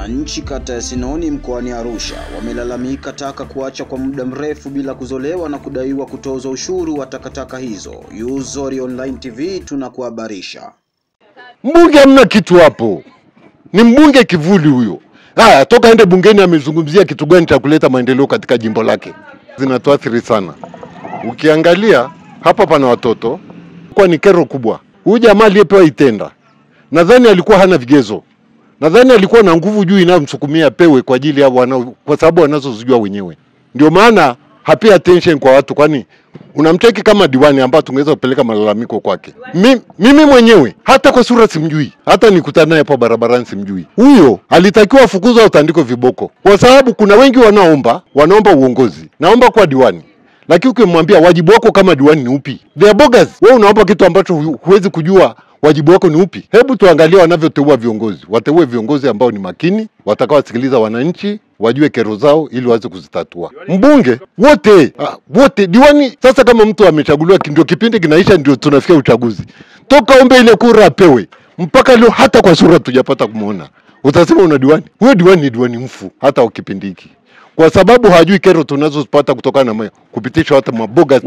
Wananchi kata ya Sinoni mkoani Arusha wamelalamika taka kuacha kwa muda mrefu bila kuzolewa na kudaiwa kutozwa ushuru wa takataka hizo. Uzori Online TV tunakuhabarisha. Mbunge hamna kitu hapo. Ni mbunge kivuli huyo. Haya, toka ende bungeni amezungumzia kitu gani cha kuleta maendeleo katika jimbo lake? Zinatuathiri sana. Ukiangalia hapa pana watoto, kwa ni kero kubwa. Huyu jamaa aliyepewa itenda, nadhani alikuwa hana vigezo. Nadhani alikuwa na nguvu juu inayomsukumia pewe kwa ajili ya kwa sababu wanazozijua wenyewe. Ndio maana hapi attention kwa watu, kwani unamcheki kama diwani ambaye tungeweza kupeleka malalamiko kwake. Mimi mwenyewe hata kwa sura simjui, hata nikutana naye hapo barabarani simjui. Huyo alitakiwa afukuzwe au tandiko viboko, kwa sababu kuna wengi wanaomba uongozi. Naomba kwa diwani. Lakini ukimwambia wajibu wako kama diwani ni upi? They are bogus. Wewe unaomba kitu ambacho huwezi kujua wajibu wako ni upi. Hebu tuangalie wanavyoteua viongozi. Wateue viongozi ambao ni makini, watakaosikiliza wananchi, wajue kero zao ili waweze kuzitatua. Mbunge wote, wote diwani. Sasa kama mtu amechaguliwa ndio kipindi kinaisha, ndio tunafikia uchaguzi. Toka ombe ile kura apewe, mpaka leo hata kwa sura tujapata kumuona. Utasema una diwani? Huyo diwani ni diwani mfu hata kipindi hiki. Kwa sababu hajui kero tunazozipata kutokana na kupitisha watu maboga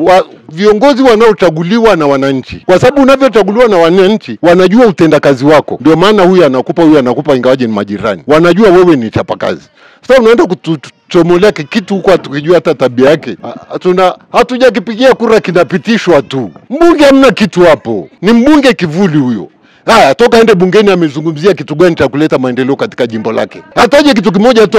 viongozi wanaochaguliwa na wananchi. Kwa sababu unavyochaguliwa na wananchi wanajua utendakazi wako. Ndio maana huyu anakupa ingawaje ni majirani. Wanajua wewe ni chapakazi. Sasa unaenda kutuchomolea kitu huko hatukijua hata tabia yake. Hatujakipigia kura, kinapitishwa tu. Mbunge hamna kitu hapo. Ni mbunge kivuli huyo. Haya, toka ende bungeni amezungumzia kitu gani cha kuleta maendeleo katika jimbo lake? Hataje kitu kimoja tu.